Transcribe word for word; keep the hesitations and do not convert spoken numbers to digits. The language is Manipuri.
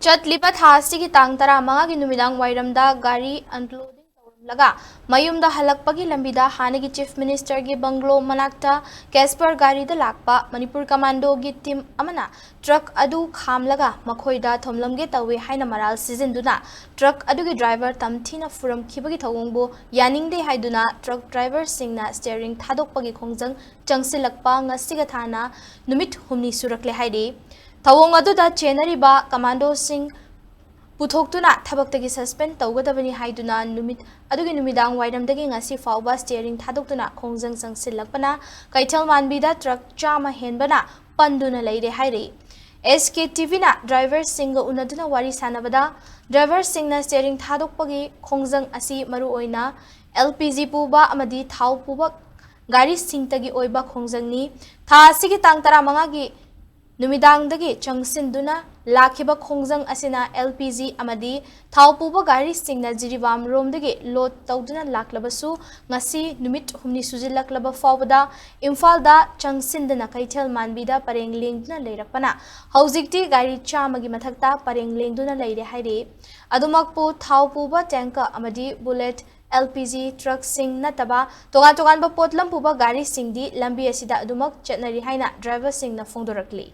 ꯆꯠꯂꯤꯕ ꯊꯥ ꯑꯁꯤꯒꯤ ꯇꯥꯡ ꯇꯔꯥꯃꯉꯥꯒꯤ ꯅꯨꯃꯤꯗꯥꯡ ꯋꯥꯏꯔꯝꯗ ꯒꯥꯔꯤ unloading ꯇꯧꯔꯝꯂꯒ ꯃꯌꯨꯝꯗ ꯍꯜꯂꯛꯄꯒꯤ ꯂꯝꯕꯤꯗ ꯍꯥꯟꯅꯒꯤ Chief Ministerꯒꯤ bungalow ꯃꯅꯥꯛꯇ Casper ꯒꯥꯔꯤꯗ ꯂꯥꯛꯄ ꯃꯅꯤꯄꯨꯔ commandoꯒꯤ team ꯑꯃꯅ truck ꯑꯗꯨ ꯈꯥꯝꯂꯒ ꯃꯈꯣꯏꯗ ꯊꯣꯝꯂꯝꯒꯦ ꯇꯧꯏ ꯍꯥꯏꯅ ꯃꯔꯥꯜ ꯁꯤꯖꯤꯟꯗꯨꯅ truck ꯑꯗꯨꯒꯤ driver ꯇꯝꯊꯤꯅ ꯐꯨꯔꯝꯈꯤꯕꯒꯤ ꯊꯧꯑꯣꯡꯕꯨ ꯌꯥꯅꯤꯡꯗꯦ ꯍꯥꯏꯗꯨꯅ truck driverꯁꯤꯡꯅ steering ꯊꯥꯗꯣꯛꯄꯒꯤ ꯈꯣꯡꯖꯪ ꯆꯪꯁꯤꯜꯂꯛꯄ ꯉꯁꯤꯒ ꯊꯥꯅ ꯅꯨꯃꯤꯠ ꯍꯨꯝꯅꯤ ꯁꯨꯔꯛꯂꯦ ꯍꯥꯏꯔꯤ꯫ ꯊꯧꯑꯣꯡ ꯑꯗꯨꯗ ꯆꯦꯟꯅꯔꯤꯕ commandoꯁꯤꯡ ꯄꯨꯊꯣꯛꯇꯨꯅ ꯊꯕꯛꯇꯒꯤ suspend ꯇꯧꯒꯗꯕꯅꯤ ꯍꯥꯏꯗꯨꯅ ꯅꯨꯃꯤꯠ ꯑꯗꯨꯒꯤ ꯅꯨꯃꯤꯗꯥꯡ ꯋꯥꯏꯔꯝꯗꯒꯤ ꯉꯁꯤ ꯐꯥꯎꯕ steering ꯊꯥꯗꯣꯛꯇꯨꯅ ꯈꯣꯡꯖꯪ ꯆꯪꯁꯤꯜꯂꯛꯄꯅ ꯀꯩꯊꯦꯜ ꯃꯥꯟꯕꯤꯗ truck ꯆꯥꯝꯃ ꯍꯦꯟꯕꯅ ꯄꯟꯗꯨꯅ ꯂꯩꯔꯦ ꯍꯥꯏꯔꯤ꯫ SKTVꯅ driverꯁꯤꯡꯒ ꯎꯅꯗꯨꯅ ꯋꯥꯔꯤ ꯁꯥꯟꯅꯕꯗ driverꯁꯤꯡꯅ steering ꯊꯥꯗꯣꯛꯄꯒꯤ ꯈꯣꯡꯖꯪ ꯑꯁꯤ ꯃꯔꯨꯑꯣꯏꯅ LPG ꯄꯨꯕ ꯑꯃꯗꯤ ꯊꯥꯎ ꯄꯨꯕ ꯒꯥꯔꯤꯁꯤꯡꯇꯒꯤ ꯑꯣꯏꯕ ꯈꯣꯡꯖꯪꯅꯤ꯫ ꯊꯥ ꯑꯁꯤꯒꯤ ꯇꯥꯡ ꯇꯔꯥꯃꯉꯥꯒꯤ ꯅꯨꯃꯤꯗꯥꯡꯗꯒꯤ ꯆꯪꯁꯤꯟꯗꯨꯅ ꯂꯥꯛꯈꯤꯕ ꯈꯣꯡꯖꯪ ꯑꯁꯤꯅ LPG ꯑꯃꯗꯤ ꯊꯥꯎ ꯄꯨꯕ ꯒꯥꯔꯤꯁꯤꯡꯅ ꯖꯤꯔꯤꯕꯥꯝ ꯔꯣꯝꯗꯒꯤ load ꯇꯧꯗꯨꯅ ꯂꯥꯛꯂꯕꯁꯨ ꯉꯁꯤ ꯅꯨꯃꯤꯠ ꯍꯨꯝꯅꯤ ꯁꯨꯖꯤꯜꯂꯛꯂꯕ ꯐꯥꯎꯕꯗ ꯏꯝꯐꯥꯜꯗ ꯆꯪꯁꯤꯟꯗꯅ ꯀꯩꯊꯦꯜ ꯃꯥꯟꯕꯤꯗ ꯄꯔꯦꯡ ꯂꯦꯡꯗꯨꯅ ꯂꯩꯔꯛꯄꯅ ꯍꯧꯖꯤꯛꯇꯤ ꯒꯥꯔꯤ ꯆꯥꯝꯃꯒꯤ ꯃꯊꯛꯇ ꯄꯔꯦꯡ ꯂꯦꯡꯗꯨꯅ ꯂꯩꯔꯦ ꯍꯥꯏꯔꯤ꯫ ꯑꯗꯨꯃꯛꯄꯨ ꯊꯥꯎ ꯄꯨꯕ tanker ꯑꯃꯗꯤ bullet LPG truckꯁꯤꯡ ꯅꯠꯇꯕ ꯇꯣꯉꯥꯟ ꯇꯣꯉꯥꯟꯕ ꯄꯣꯠꯂꯝ ꯄꯨꯕ ꯒꯥꯔꯤꯁꯤꯡꯗꯤ ꯂꯝꯕꯤ ꯑꯁꯤꯗ ꯑꯗꯨꯃꯛ ꯆꯠꯅꯔꯤ ꯍꯥꯏꯅ driverꯁꯤꯡꯅ ꯐꯣꯡꯗꯣꯔꯛꯂꯤ꯫